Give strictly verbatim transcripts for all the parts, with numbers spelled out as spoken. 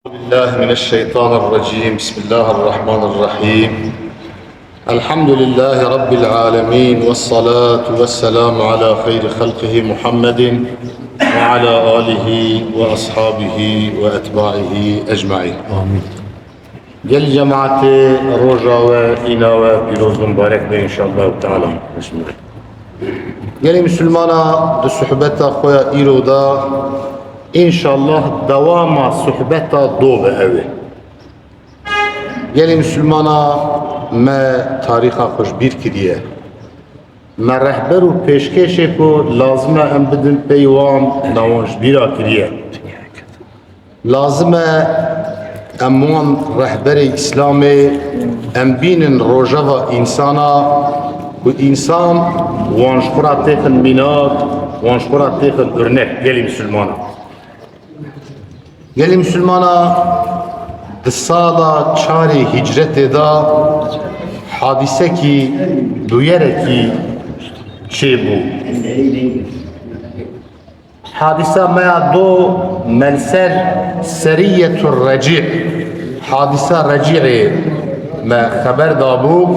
بالله من الشيطان الرجيم. بسم الله الرحمن الرحيم. الحمد لله رب العالمين، والصلاة والسلام على خير خلقه محمد وعلى آله وأصحابه وأتباعه أجمعين. آمين. Gelî cemaetê, roja we, îna we pîroz û mibarek be înşallah teala. Gelî misilmana, di sohbeta xwe ya îro de înşallah dewama sohbeta do be ew ê. Gelî misilmana, me tarîxa xwe ji bîr kiriye. Me rehber û pêşkêşê ku lazim e em bidin pey wan, me wan ji bîra kiriye. Lazim e em wan rehberê Îslamê em bînin rojeva însana ku însan wan ji xwe re têxin mînak, wan ji xwe re têxin urnek gelî misilmana. Gelî misilmana, di sala çarê hicretê de hadîsekî bûyerekî çêbû. Hadîsa me ya do me li ser Seriyetur Recî, hadîsa Recî'ê me xeber dabû.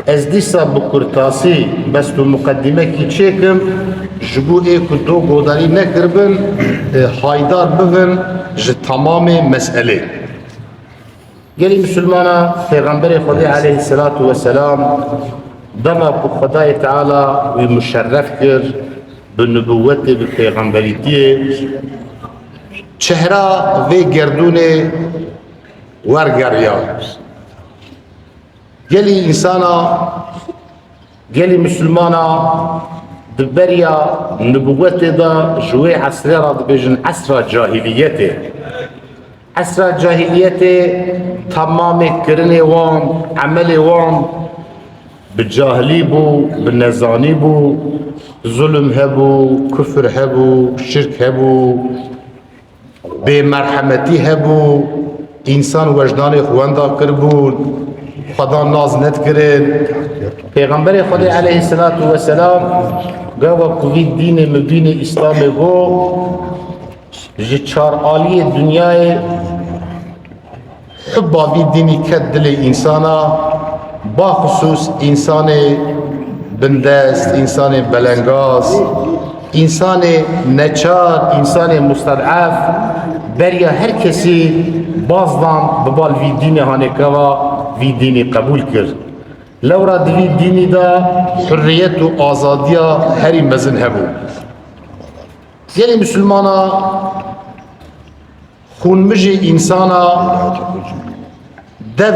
Ez dîsa bi kurtasî bes tu muqedîmekî çêkim, ji bo ê ku do godarî nekiribin, e, haydar bibin ji temamê meselê. Gelî misilmana, Pêxemberê Xwedê aleyhisselatu vesselam, dema ku Xwedayê Teala wî muşerref kir bi nubûwetê, bi pêxemberîtiyê, çehra vê gerdûnê wergeriya. Gelî însana, gelî misilmana di beriya nubûwetê de ji wê esrê re dibêjin esra cahiliyetê. Esra cahiliyetê temamê kirinê wan, emelê wan bi cahilî bû, bi nezanî bû, zulm hebû, kufir hebû, şirk hebû, bêmerhemetî hebû, însan wejdanê xwe wenda kiribûn, Xwedan nas nedikirin. Pêxemberê Xwedê aleyhisselatu vesselam gava ku vî dînê mibînê Îslamê got, ji çar aliyê dinyayê hubba vî dînî ket dilê însana, baxusûs însanê bindest, însanê belengaz, însanê neçar, însanê musted'ef, beriya her kesî baz dan bi bal vî dînê hanê keva vî dînî qebûl kir. Lewra di vî dînî de hurriyet û azadiya herî mezin hebû. Gelî misilmana, xûnmijê însana dev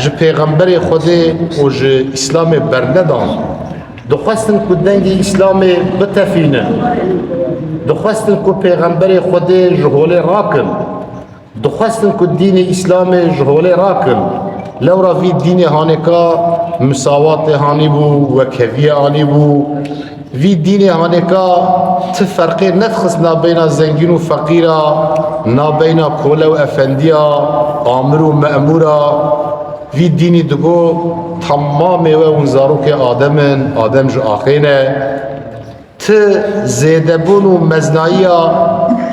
ji Pêxemberê Xwedê û ji Îslamê bernedan. Dixwestin ku dengê Îslamê bitefînin. Dixwestin ku Pêxemberê Xwedê ji holê rakin. Dixwestin ku dînê Îslamê ji holê rakin. Lewra vî dînê hanêka misawatê hanîbû, wekheviyê anîbû. Vî dînê hanêka ti ferqê nedixist nabeyna zengîn û feqîra, nabeyna kole û efendiya, amir û memûra. Vî dînî digot, temamê we hûn zarokê Adem in, Adem ji axê ne. Ti zêdebûn û meznayiya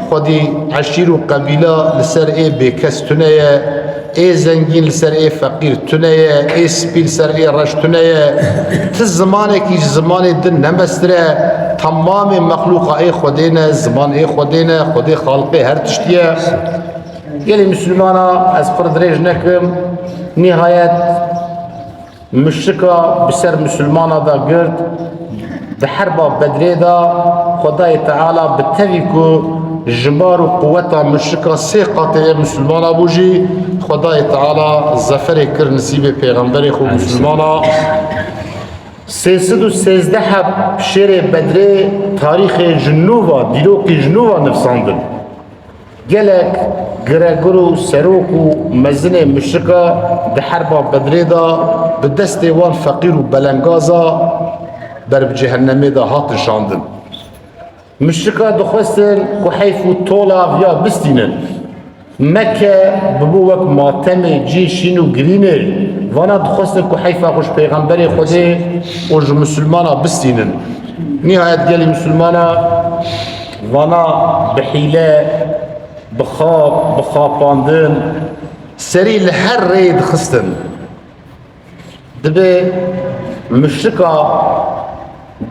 xwedî eşîr û qebîla li ser ê bêkes tune ye, ê zengîn li ser ê feqîr tune ye, ê spî li ser ê reş tune ye. Ti zimanekî ji zimanê din ne mestir e. Temamê mexlûqa ê Xwedê ne, ziman ê Xwedê ne, Xwedê xaliqê her tiştî ye. Gelê misilmana, ez pir dirêj nekim. Nihayet, Muşrika bi ser misilmana de girt, di herba Bedrê de Xwedayê Teala bi tevî ku jimar û quweta muşrika sê qatê yê misilmana bû jî, Xwedayê Teala zeferê kir nisîbê pêxemberê xwe misilmana. Sê sed û sêzdeh heb şêrê Bedrê tarîxê ji nû ve, dîrokî ji nû ve nivsandin. Gelek giregur û serok û mezinê muşrika di herba Bedrê de bi destê wan feqîr û belengaza ber bi cehennemê de hatin şandin. Muşrika dixwestin ku heyf û tola viya bistînin. Mekke bibû wek matemê cî şîn û girînê. Vana dixwestin ku heyfa xwe ji pêxemberê Xwedê û ji misilmana bistînin. Nihayet gelî misilmana vana bi hîle, bi xap, bi xapandin, serî li her rêyê dixistin. Dibê muşrika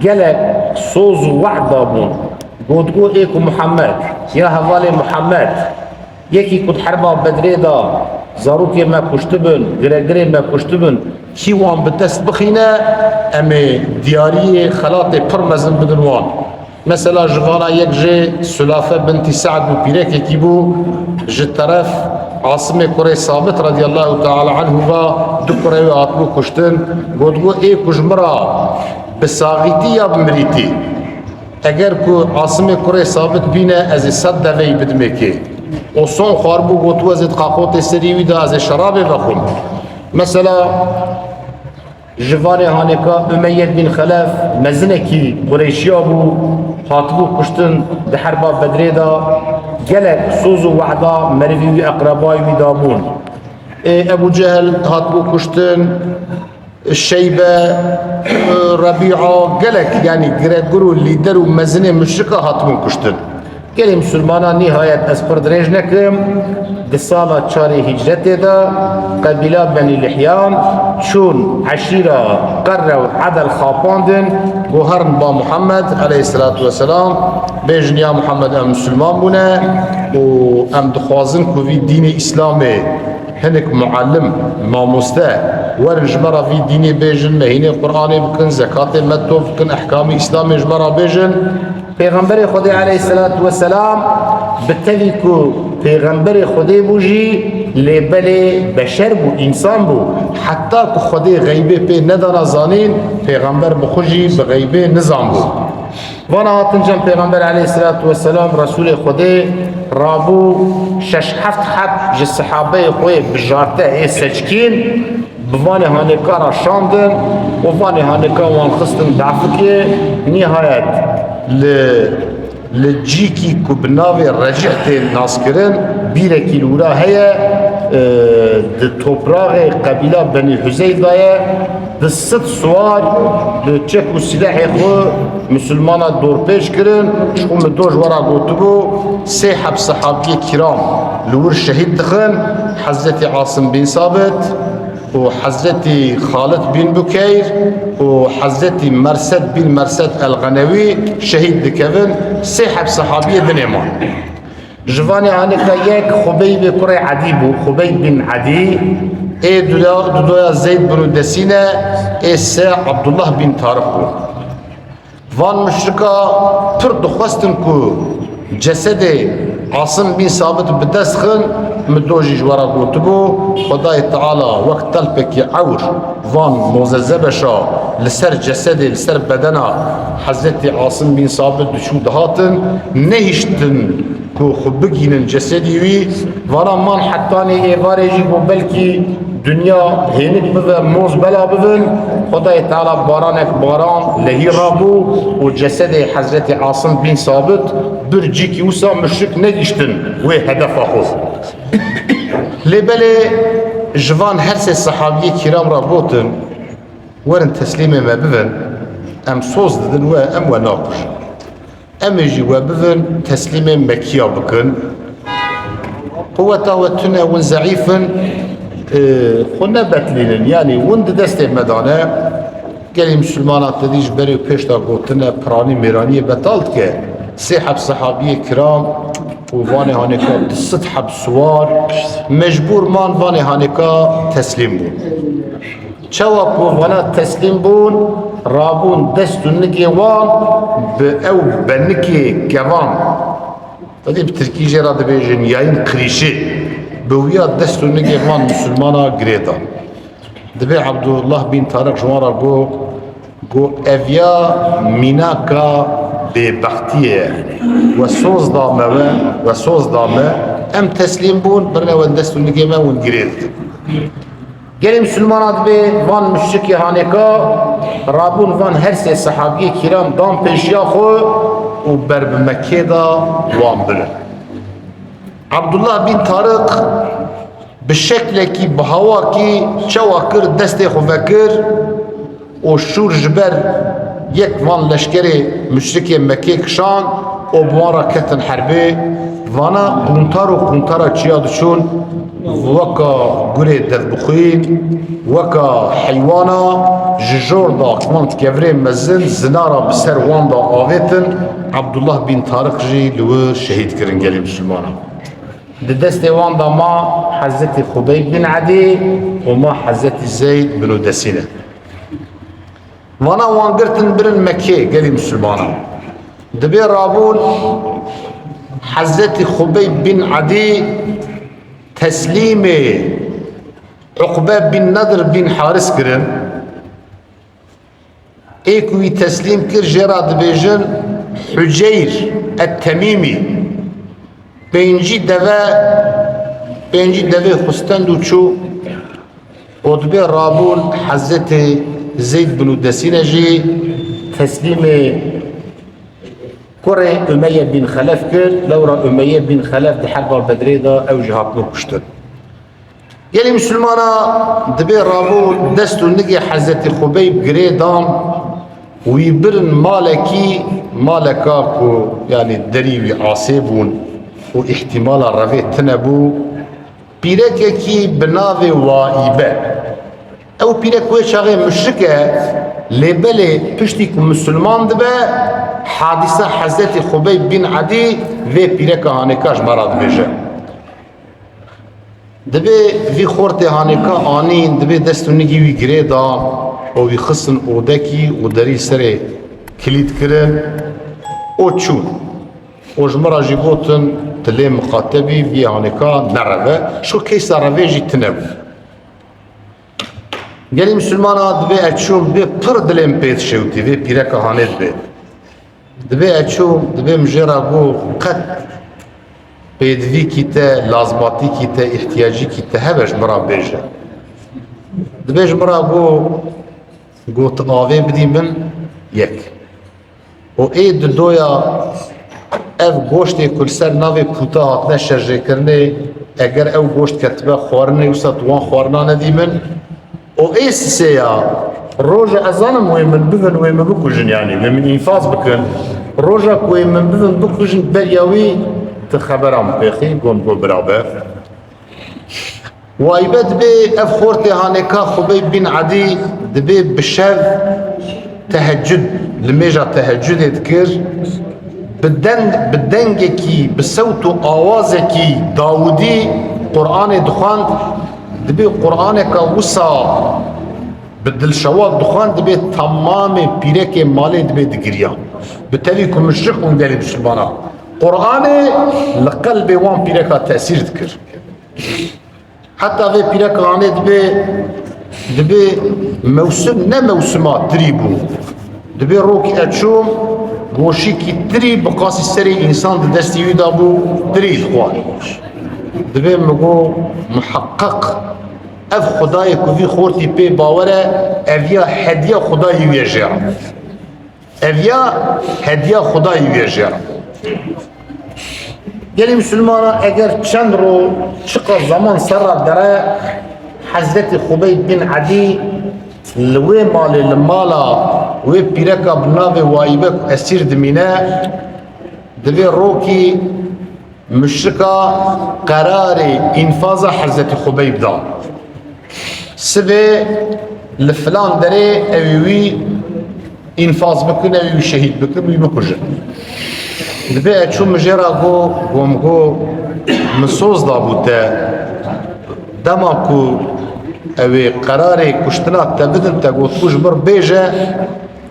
gelek soz û we'd dabûn. Gotgo ê ku Muhammed, ya hevalê Muhammed, yekî ku di herba Bedrê de zarokê me kuştibin, giregirê me kuştibin, kî wan bi dest bixîne, em ê diyariyê xelatê pir mezin bidin wan. Mesela ji vana yek jê Sulafe bintî Se'd bû, pîrekekî bû, ji teref Asimê kurê Sabit radiyallahu teala anhu ve du kurê wê hatibû kuştin. Gotgo ê ku ji min re bi saxîtî ya bi mirîtî, eger ku Asimê kurê Sabit bîne, ez ê sed deveyî bidimê kê. O son xwarbû, gotibû ez ê di qaqotê serî wî de ez ê şerabê vexwim. Mesela Ji vanê hanêka Umeyye bin Xelef, mezinekî Qureyşiya bû, hatibû kuştin di herba Bedrê de, gelek soz û wehda merivî wî, eqrebayî wî dabûn. Ê, Ebu Cehil hatibû kuştin, Şeybe, e, Rebîa, gelek, yanî giregur û lîder û mezinê muşrika hatibûn kuştin. Gelê misilmana, nîhayet ez pir dirêj nekim, di sala çarê hicretê de qebîla Benî Lihyan çûn eşîra Qerre û Edel xapandin, got herin ba Muhammed aleyhisselatu vesselam, bêjin ya Muhammed, em misilman bûne û em dixwazin ku vî dînê Îslamê hinek muallim, mamoste, werin ji me re vî dînê bêjin, me hînê Qur'anê bikin, zekatê me tov bikin, ehkamê Îslamê ji me re bêjin. Pêxemberê Xwedê aleyhisselatu vesselam bi tevî ku Pêxemberê Xwedê bû jî, lê belê beşer bû, însan bû. Heta ku Xwedê xeybê pê nedana zanîn, Pêxember bi xwe jî bi xeybê nizanbû. Vana hatin cem Pêxember aleyhisselatu vesselam, Resûlê Xwedê rabû şeş heft heb ji sehabeyê xwe yê bijarte ê seçkîn, bi vanê hanêka re şandin û vanê hanêka wan xistin dafikê. Nîhayet li, li cîkî ku bi navê Recih tê naskirin, bîrekî li wira heye, e, di topraxê qebîla Benî Huzeyl de ye, di sed siwar bi çek û silehê xwe misilmana dorpêç kirin, ji xwe min do ji we re gotibû, sê heb sehabiyê kiram li wir şehîd dixin, Hezretî Asim bin Sabit, û Hezretî Xalid bin Bukeyr û Hezretî Mersed bin Mersed el-Xenewî şehîd dikevin, sê heb sehabiyê dinê man. Ji vanê hanika yek Xubeybê kurê Edî bû, Xubeyd bin Edî, ê duda, dudoya Zeyd bin Desîne, ê se Abdullah bin Tariq bû. Van muşrika pir dixwestin ku cesedê Asim bin Sabit bi dest xin, min do jî ji we re gotibû, Xwedayê Teala wek telpekî ewr van moze zebeşa li ser cesedê, li ser bedena Hezretî Asim bin Sabit diçû dihatin, nehiştin ku xwe bigînin cesedî wî. Vana man hetanî êvarê jî got belkî dinya hênik bibe, moz bela bibin. Xwedayê Teala baranek baran, lehî rabû û cesedê Hezretî Asim bin Sabit bir cîkî, wisa muşrik negiştin wê hedefa xwe. Lê belê ji van her sê sehabiyê kiram re gotin, werin teslîmê me bibin, em soz didin we, em we nakujin. Em ê jî we bibin, teslîmê Mekkiya bikin. Quweta we tune, hûn zeîf in, e, xwe nebetilînin. Yanî hûn di destê me de ne. Gelî misilmana te dî ji berê û pêş de gotine, piranî mêraniyê betal dike. Sê heb sehabiyê kiram û vanê hanêka du sed heb siwar mecbûr man, vanê hanêka teslîm bûn. Çawa ku vana teslîm bûn, rabûn dest û nigê wan bi ew benikê kevan, tadî bi tirkî jê re dibêjin yayın kırışı, bi wiya dest û nigê van misilmana girê dan. Dibê Abdullah bin Tariq ji wan re got, got, ev ya mînaka bêbextiyê ye. We soz da me we, we soz da me, em teslîm bûn, birine we dest û nigê me, hûn girê didin. Gelê misilmana dibê van muşrikê hanêka rabûn van her sê sehabiyê kiram dan pêşiya xwe û ber bi Mekkê de wan birin. Abdullah bin Tariq bi şeklekî, bi hawakî çawa kir, destê xwe vekir û şûr ji ber yek van leşkerê muşrikê Mekkê kişand û bi wan re ketin herbê. Vana quntar û quntara çiya diçûn, weka gurê devbixwîn, weka heywana ji jor da kevant kevirê mezin, zinara bi ser wan da avêtin, Abdullah bin Tariq jî li wir şehîd kirin gelê Misilmanan. Di destê wan da ma Hezretî Xubeyb bin Edî û ma Hezretî Zeyd bin Desîne. Vana wan girtin birin Mekkê gelî Misilmanan. Dibê rabûn Hezretî Xubeyb bin Edî teslîmê Uqbe bin Nedr bin Haris kirin. Ê ku wî teslîm kir, jê re dibêjin Huceyr et-Temîmî. Pêncî deve, pêncî devê xwe stend û çû û dibê rabûn Hezretê Zeyd bin Desîne jî teslîmê kurê Umeyye bin Xelef kir. Lewra Umeyye bin Xelef di herba Bedrê de ew jî hatibû kuştin. Gelî Misilmana dibê rabû dest û nigê Hezretî Xubeyb girê dan, wî birin malekî, maleka ku, yanî, derî wî asê bûn û îhtimala revê tine bû, pîrekekî bi navê Waîbe. Ew pîrek wê çaxê muşrik e, lê belê piştî ku misilman dibe, hadîsa Hezretî Xubeyb bin Edî vê pîreka hanêka ji me re dibêje. Dibê vî xortê hanêka anîn, dibê dest û nigî wî girê dan û wî xistin odekî û derî serê kilît kirin û çûn. Û ji min re jî gotin, tu lê miqate bî, vî hanêka nereve. Şo keysa revê jî tine bû. Gelî misilmana dibê ez çûm, dibê pir dilê min pê dişewtî, vê pîreka hanê dibê. Dibê ez çûm, dibê min jê re got, qet pêdivîkî te, lazmatîkî te, îhtiyacîkî te hebe ji min re bêje. Dibê ji min re got, got, avê bidî min yek. Û ê didoya ev goştê ku li ser navê pûta hatine şerjêkirinê, eger ew goşt ketibe xwarinê, wisa tu wan xwarina nedî min. Û ê sisêya, roja ez zanim wê min bivin, wê min bikujin, yanî wê min înfaz bikin. Roja ku wê min bivin, bikujin, beriya wî tu xebera min pêxî, got, got birabe. Waybe dibê ev xortê hanêka Xubeyb bin Edî dibê bi şev tehecud, limêja tehecudê dikir, bi deng, bi dengekî, bi sewt û awazekî Dawudî Quranê dixwend, dibê Quraneka wisa bi dilşewat dixwend, dibê temamê pîrekê malê dibê digiriya. Bi tevî ku muşrik bûn gelê misilmana. Quranê li qelbê wan pîreka tesîr dikir. Heta vê pîreka hanê dibê, dibê mewsim ne mewsima tirî bû. Dibê rokî ez çûm, goşîkî tirî bi qasî serê însan di destî wî de bû, tirî dixwar. Dibê min got, miheqeq ev Xwedayê ku vî xortî pê bawer e, ev ya hediya Xwedayê wî ye jê re. Ev ya hediya Xwedayê wî ye jê re. Gelî misilmana eger çend ro çiqa zaman ser re dere, Hezretî Xubeyb bin Edî li wê malê, li mala wê pîreka bi navê Wayîbe ku esîr dimîne, divê rokî muşrika qerarê înfaza Hezretî Xubeyb da. Sibê li filan derê ew ê wî înfaz bikin, ew ê wî şehîd bikin, wî bikujin. Dibê ez çûm, min jê re got, got, min got, min soz dabû te. Dema ku ew ê qerarê kuştina te bidin, te gotibû ji min re bêje,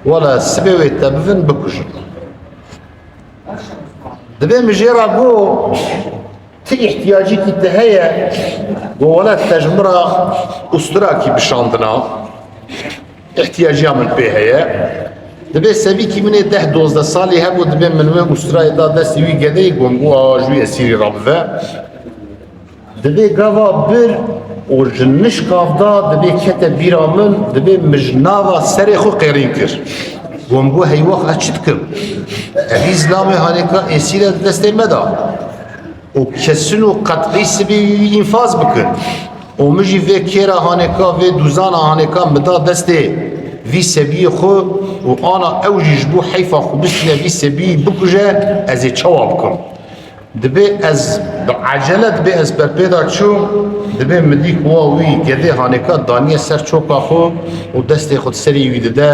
wele sibê wê te bivin, bikujin. Dibê min jê re got, ti îhtiyacîkî te heye? Got, wele te ji min re usturakî bişandina, îhtiyaciya min pê heye. Dibê sevîkî min ê deh dozdeh salî hebû, dibê min wê usturayê da destê wî gedeyî, got, min got, awa ji wî esîrî re bive. Dibê gava bir û ji nişkav da, dibê kete bîra min, dibê min ji nava serê xwe qêrîn kir. Got, min got, heywax ez çi dikim? Evî zilamê hanêka êsîr e di destê me de. Û kesin û qet'î sibê wî înfaz bikin. Û min jî vê kêra hanêka, vê dûzana hanêka min da destê vî sebiyê xwe û ana ew jî ji bo heyfa xwe bistîne vî sebiyî bikuje, ez ê çawa bikim? Dibê ez bi ecele dibê ez berpê de çûm, dibê min dî ku wa wî gedê hanêka daniye ser çoka xwe û destê xwe di serî wî dide.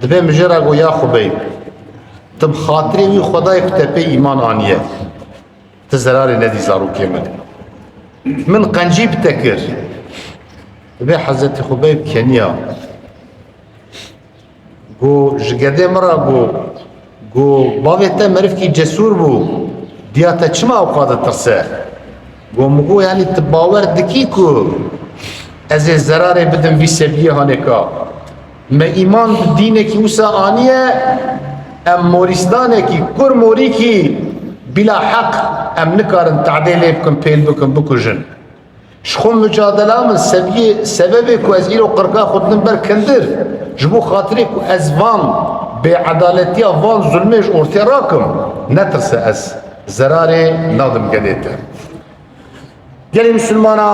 Dibê min jê re got, ya Xubeyb, tu bi xatirê wî Xwedayê ku te pê îman aniye, tu zerarê nedî zarokê min. Min qencî bi te kir. Dibê Hezretî Xubeyb keniya. Got, ji gedê min re got, got, bavê te merivkî cesûr bû, diya te çima ewqa ditirse? Got, min got, yanî tu bawer dikî ku ez ê zerarê bidim vî sebiyê hanêka? Me îman bi dînekî wisa aniye, em morîstanekî, kur morîkî, bila heq em nikarin tadê lê bikin, pêl bikin, bikujin. Ji xwe micadela min sebiyê, sebebê ku ez îro qirka xwe dinim ber kindir, ji bo xatirê ku ez van bêedaletiya, van zulmê ji ortê rakim, netirse ez zerarê nadim gedê te. Gelê misilmana,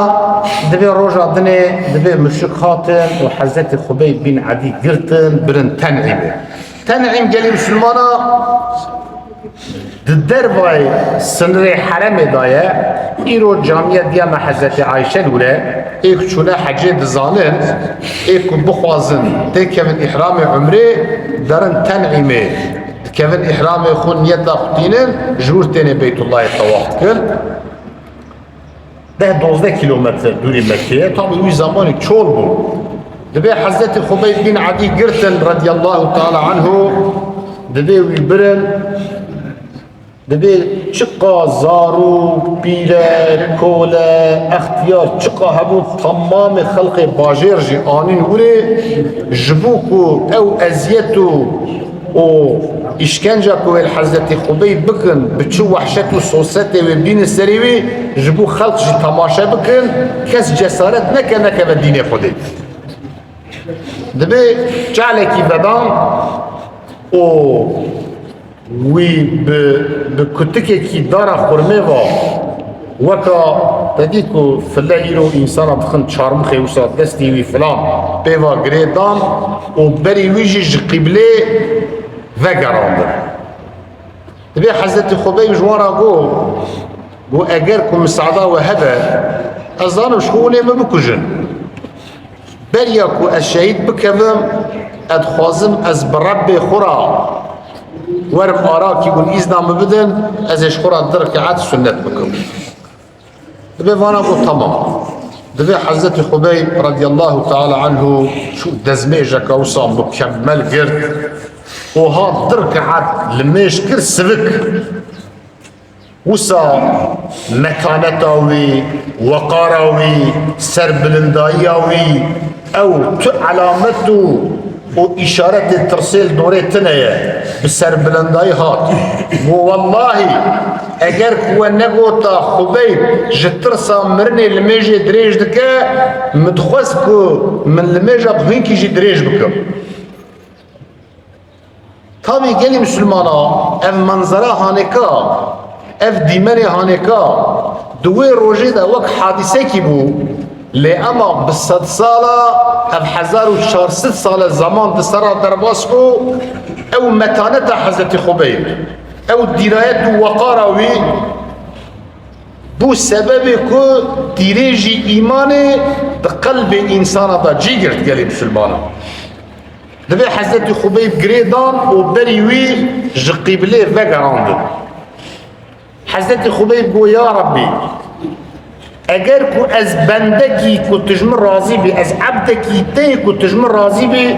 dibê roja dinê, dibê muşrik hatin û Hezretî Xubeyb bin Edî girtin, birin Ten'îmê. Ten'îm gelê misilmana, di dervayê sinirê heremê de ye. Îro camiye diya me Hezretî Ayşe li wir e, ê ku çûne hecê dizanin, ê ku bixwazin têkevin îhramê umrê, derin Ten'îmê, dikevin îhramê xwe, niyeta xwe tînin, ji wir tênê Beytullahê tewaf dikin. Deh dozdeh kîlometre dûrî Mekkê ye. Tabî wî zamanî çol bû. Dibê Hezretî Xubeyb bin Edî girtin radiyallahu teala anhu, dibê wî birin, dibê çiqa zarok, pîrek, kole, extiyar, çiqa hebûn, temamê xelqê bajêr jî anîn wirê, ji bo ku ew eziyet û û îşkenca ku wê li Hezretî Xubeyb bikin, bi çi wehşet û sosetê wê bînin serê wî, ji bo xelq jî temaşe bikin, kes cesaret neke, nekeve dînê Xwedê. Dibê çalekî vedan û wî bi, bi kutikekî dara xurmê ve, weka te dî ku file îro însana dixin çarmixê wisa destî wî filan, pê ve girê dan û berî wî jî ji qîblê vegerandin. Dibê Hezretî Xubeyb ji wan re got, got, eger ku misada we hebe, ez zanim ji xwe hûn ê min bikujin. Beriya ku ez şehîd bikevim, ez dixwazim ez bi Rebbê xwe re werim arakî hûn îzna min bidin, ez ê ji xwe re du rekeat sunnet bikim. Dibê vana got, tamam. Dibê Hezretî Xubeyb radiyallahu teala anhu çû dezmêjeka wisa mukemmel girt û hat du rekeat limêj kir sivik. Wisa metaneta wî, weqara wî, serbilindayiya wî, ew tu elamet û û îşaretê tirsê li dorê tune ye, bi serbilindayî hat. Got, wellahî, eger ku we negota Xubeyb ji tirsa mirinê limêjê dirêj dike, min dixwest ku min limêja bi hinkî jî dirêj bikim. Tabî gelî misilmana, ev menzera hanêka, ev dîmenê hanêka, di wê rojê de wek hadîsekî bû, lê ema bi sedsala, ev hezar û çar sed sal e zaman di ser re derbas bû, ew metaneta Hezretî Xubeyb, ew dîrayet û weqara wî bû sebebê ku dirêjî îmanê di qelbê însana de cî girt gelî misilmana. Dibê Hezretî Xubeyb girê dan û berî wî ji qîblê vegerandin. Hezretî Xubeyb got, ya Rabbî, eger ku ez bendekî ku tu ji min razî bî, ez ebdekî te yê ku tu ji min razî bî,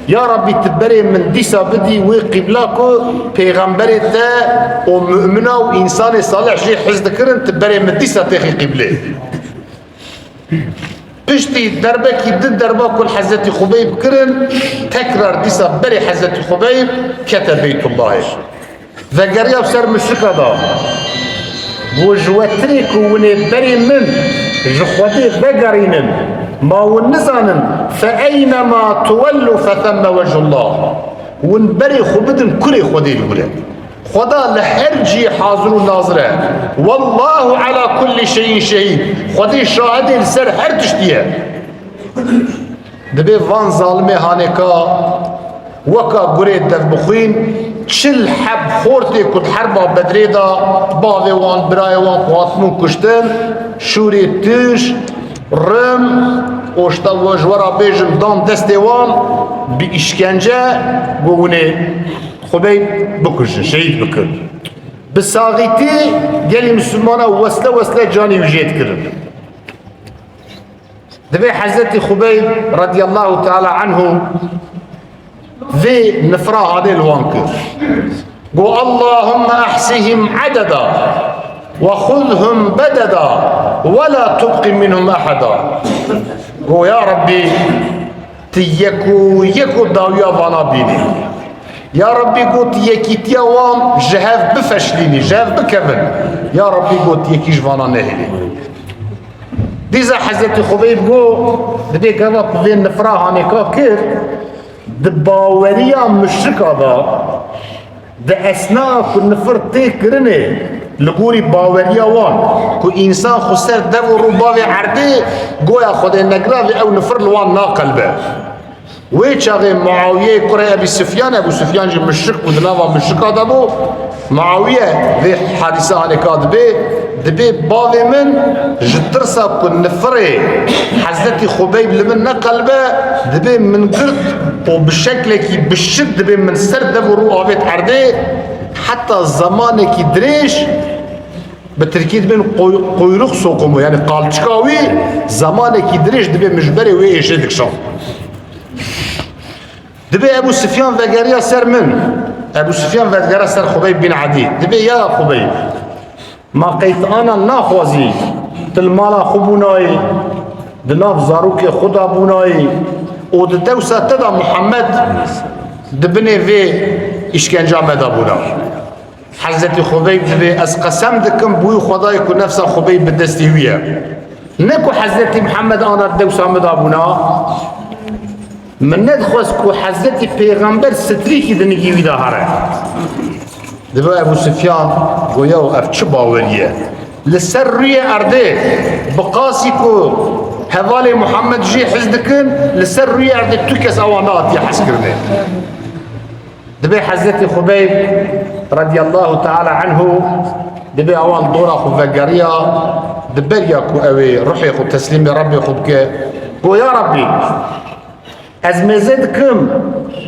ya Rabbî, tu berê min dîsa bidî wê qîbla ku pêxemberê te û mumina û însanê salih jê hez dikirin, tu berê min dîsa têxî qîblê. Piştî derbekî di derba ku li Hezretî Xubeyb kirin, tekrar dîsa berê Hezretî Xubeyb kete Beytullahê. Vegeriya ser muşrika da. Got, ji we tirê ku hûn ê berê min ji Xwedê vegerînin, ma hûn nizanin, fe eynema tuwellu fe themme wecihullah. Hûn berê xwe bidin kurê Xwedê li wir e. Xweda li her cihê hazir û nazir e. Wallahu ala kulli şeyin şehîd. Xwedê şahidê li ser her tiştî ye. Dibê van zalimê hanêka weka gurê devbixwîn Çil heb xortê ku di herba Bedrê de bavê wan, birayê wan ku hatibûn kuştin, şûrê tûj, rim, û ji te, ji we re bêjim, dan destê wan bi îşkence, got hûn ê Xubeyb bikujin, şehîd bikin. Bi saxîtî gelî misilmana wesle wesle canê wî jê dikirin. Dibê Hezretî Xubeyb radiyallahu teala anhu vê nifra hanê li wan kir. Got, "Allahümme ahsihim adeda ve xuzhum bededa ve la tubqi minhum ahada." Got, "Ya Rabbî, tu yek û yek û dawiya vana bînî. Ya Rabbî, got, yekîtiya wan ji hev bifeşlînî, ji hev bikevin. Ya Rabbî, got, yekî ji vana nehêlî." Dîsa Hezretî Xubeyb got, dibê gava ku vê nifra hanê ka kir, di baweriya muşrika de, di esna ku nifir tê kirinê, li gorî baweriya wan, ku însan xwe ser dev û rû bavê erdê, goya Xwedê negiravê ew nifir li wan naqelbe. Wê çaxê Muawiyê kurê Ebî Sufyan, Ebû Sufyan jî muşrik bû, di nava muşrika de bû. Muawiye vê hadîsa hanê ka dibê, dibê bavê min ji tirsa ku nifirê Hezretî Xubeyb li min neqelbe, dibê min girt û bi şeklekî bi şid dibê min ser dev û rû avêt erdê, heta zemanekî dirêj, bi tirkî dibên qoy-, quyruk sokumu, yani qalçika wî zemanekî dirêj dibê min ji berê wê êşê dikişand. Dibê Ebû Sufyan vegeriya ser min. Ebû Sufyan vegera ser Xubeyb bin Adî. Dibê, "Ya Xubeyb, ma qey tu ana naxwazî, tu li mala xwe bûnayî, di nav zarokê xwe de bûnayî û di dewsa te de Muhammed di binê vê îşkenca me de bûna." Hezretî Xubeyb dibê, "Ez qesem dikim bi wî Xwedayê ku nefsa Xubeyb bi destê wî ye. Ne ku Hezretî Muhammed ana dewsa min de bûna. Min nedixwest ku Hezretî Pêxember strîkî di nigî wî de here." Dibê Ebû Sufyan got, "Yaw, ev çi bawerî ye? Li ser rûyê erdê, bi qasî ku hevalê Muhammed jê hez dikin, li ser rûyê erdê tu kes ewa nehatiye hezkirinê." Dibê Hezretî Xubeyb radiyallahu teala anhu, dibê ewa li dora xwe vegeriya, di beriya ku ew ê ruhê xwe teslîmê Rebbê xwe bike, got, "Ya Rebbî, ez mêze dikim,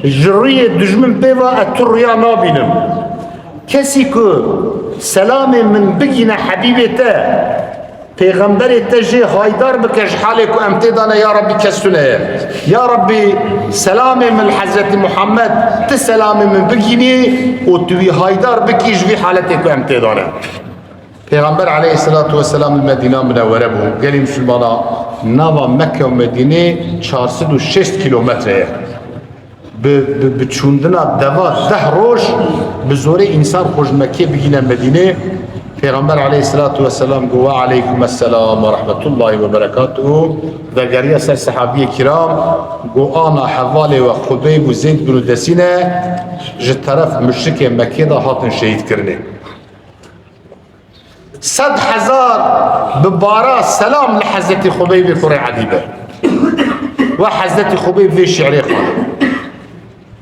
ji rûyê dijmin pê ve ez tu riya nabînim. Kesî ku selamê min bigîne Hebîbê te, Pêxemberê te jê haydar bike ji halê ku em tê de ne, ya Rebbî, kes tune ye. Ya Rebbî, selamê min li Hezretî Muhammed, tu selamê min bigînî û tu wî haydar bikî ji vî haletê ku em tê de ne." Pêxember aleyhisselatu vesselam li Medîna Minewwere bû. Gelî Misilmana, nava Mekke û Medînê çar sed û şêst kîlometre ye. Bi, bi, bi çûndina deva deh roj bi zorê însan xwe ji Mekkê bigîne Medînê. Pêxember aleyhisselatu vesselam got, "Ve aleykum esselam ve rahmetullahi ve berekatuhu." Vegeriya ser sehabiyê kiram, got, "Ana hevalê we Xubeyb û Zeyd bin Desîne ji teref muşrikê Mekkê de hatin şehîd kirinê." Sed hezar bi bara selam li Hezretî Xubeybê kurê Edî be. Ve Hezretî Xubeyb vê şi'rê xwend.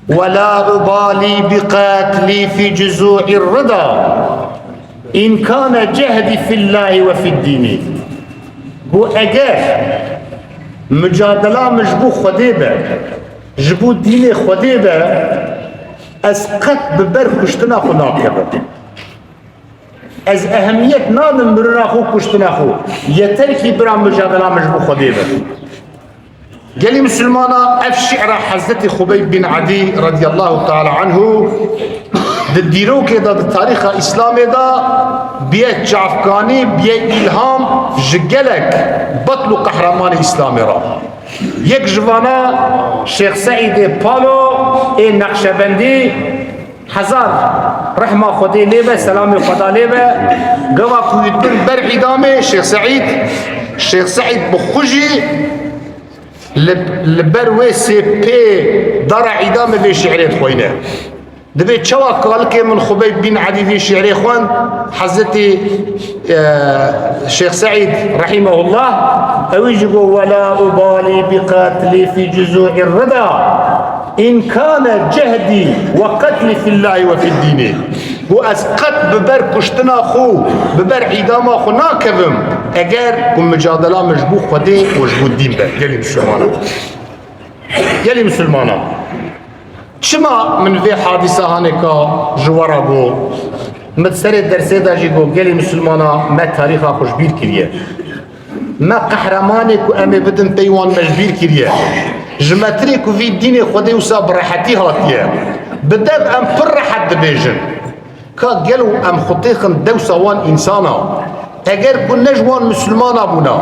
"Ve la ubalî bi qatlî fî cuzû'ir rida, in kane cehdî fillâhi ve fiddînî." Got, eger mucadela min ji bo Xwedê be, ji bo dînê Xwedê be, ez qet bi ber kuştina xwe nakevim. Ez ehemiyet nadim mirina xwe, kuştina xwe. Yeter ki bira mucadela min ji bo Xwedê be. Gelî Misilmana, ev şi'ra Hezretî Xubeyb bin Edî radiyallahu teala anhu di dîrokê de, di tarîxa Îslamê de biye çavkanî, biye îlham ji gelek betl û qehremanê Îslamê re. Yek ji vana Şêx Seîdê Palo ê Neqşebendî, hezar rehma Xwedê lê be, selamê Xweda lê be. Gava ku wî dibin ber îdamê Şêx Seîd, Şêx Seîd bi xwe jî li, li ber wê sê pê dara îdamê vê şi'rê dixweyne. Dibê çawa kalikê min Xubeyb bin Edî vê şi'rê xwend, Hezretî, e, Şêx Seîd rahimehullah, ew jî got, "Ve la ubalî bi qatlî fî cuzû'ir rida." "În kane cehdî ve qetlî fillahî ve fiddînî." Got, "Ez qet bi ber kuştina xwe, bi ber îdama xwe nakevim, eger ku micadela min ji bo Xwedê û ji bo dîn be." Gelî Misilmanan. Gelî Misilmanan. Çima min vê hadîsa hanêka ji we re got? Min di serê dersê de jî got, gelî Misilmana me tarîxa xwe ji bîr kiriye. Me qehremanê ku em ê bidin pey wan me ji bîr kiriye. Ji metirê ku vî dînê Xwedê wisa bi rehetî hatiye. Bi dev em pir rehet dibêjin. Ka gelo em xwe têxin dewsa wan însana? Eger ku ne ji wan misilmana bûna,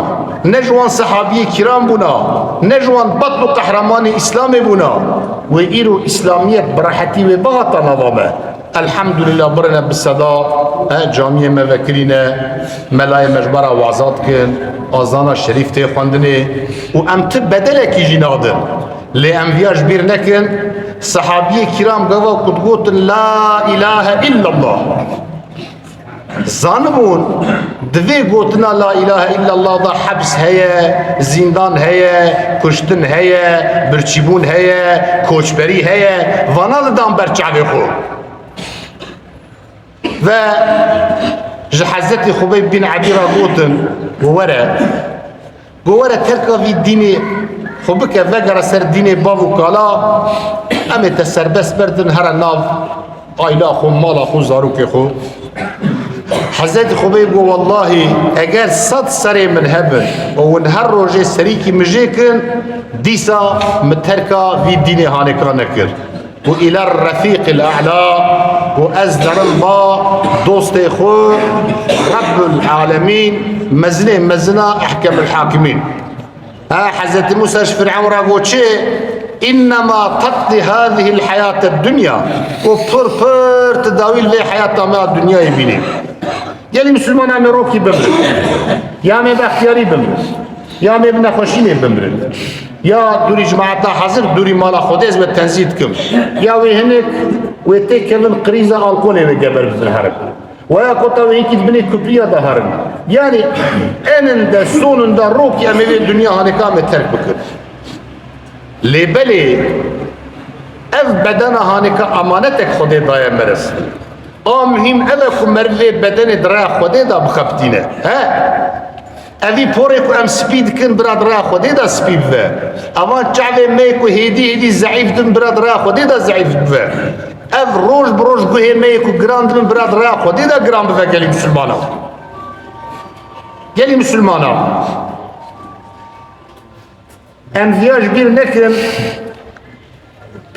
ne ji wan sehabiyê kiram bûna, ne ji wan batl û qehremanê Îslamê bûna, wê îro Îslamiyet bi rehetî wê bihata nava me. Elhamdulillah, birine bi seda, he, camiyê me vekirîne, melayê me ji me re waza dikin, azana şerîf tê xwendinê û em ti bedelekî jî nadin. Lê em viya ji bîr nekin, sehabiyê kiram gava ku digotin, "La ilahe illallah." Zanibûn, di vê gotina "La ilahe illallah" da hebs heye, zîndan heye, kuştin heye, birçîbûn heye, koçberî heye, vana didan ber çavê xwe. Ve ji Hezretî Xubeyb bin Edî re gotin, "Were, Go were terka vî dînê xwe bike, vegere ser dînê bav û kala, em ê te serbest berdin, here nav aila xwe, mala xwe, zarokê xwe." Hezretî Xubeyb got, "Wellahî, eger sed serê min hebin û hûn her rojê serîkî min jê kin, dîsa min terka vî dînê hanêka nekir." Û îler refîqil e'la, û ez derim ba dostê xwe, Rebbul Alemîn, mezinê mezina, Ehkemul Hakimîn. Ha, Hezretî Musa ji Firewn re got çi? "Înnema teqdî hazihil heyated dunya." Û pir pir ti dawî li vê heyata me ya dinyayê bînî. Gelî Misilmana me rokî bimirin. Ya me bextiyarî bimirin. Ya me bi nexweşînê bimirin. Ya dûrî cemaeta hazir, dûrî mala Xwedê ez we tenzî dikim. Ya wê hinek wê têkevin krîza alkolê wê geber bibin herin. Weya kota wê hinkî di binê kupriya de herin. Yanî eninde sonunda rokî em ê vê dinya hanêka me terk bikin. Lê belê ev bedena hanêka emanetek Xwedê daye meriv. A muhîm ev e ku meriv vê bedenê di rêya Xwedê de bixebitîne. He? Evî porê ku em spî dikin, bira di rêya Xwedê de spî bibe. Evan çavê me yê ku hêdî hêdî zeîf dibin, bira di rêya Xwedê de zeîf bibe. Ev roj bi roj guhê me yê ku giran dibin, bira di rêya Xwedê de giran bibe gelî Misilmana. Gelî Misilmana. Em viya ji bîr nekin,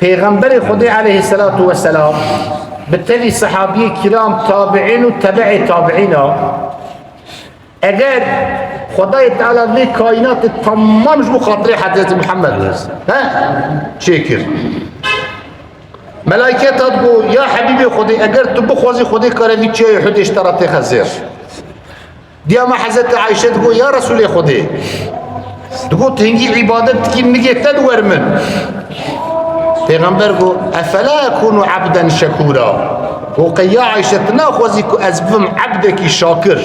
Pêxemberê Xwedê aleyhisselatu vesselam bi tevî sehabiyê kiram, tabiîn û tebeê tabiîna, eger Xwedayê Teala vê kaînatê temam ji bo xatirê Hezretî Muhammed, he, çêkir. Melaîket hat got, "Ya Hebîbê Xwedê, eger tu bixwazî Xwedê kare vî çiyayê Hudê ji te re têxe zêr." Diya me Hezretî Ayşe digot, "Ya Resûlê Xwedê," digot, "hingî îbadet dikî, nigê te diwer min." Pêxember got, "Efela ekûnu ebden şekûra?" Got, "Qey ya Ayşe, tu naxwazî ku ez bibim ebdekî şakir?"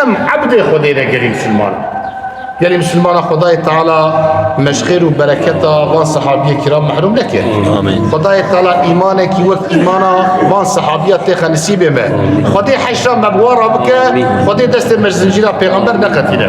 Em ebdê Xwedê ne gelî Misilman. Gelî Misilmana Xwedayê Teala me ji xêr û bereketa van sehabiyê kiram mehrûm neke. Amîn. Xwedayê Teala îmanekî wek îmana van sehabiya têxe nisîbê me. Xwedê heşra me bi wan re bike, Xwedê destê me ji zincîra pêxember neqetîne.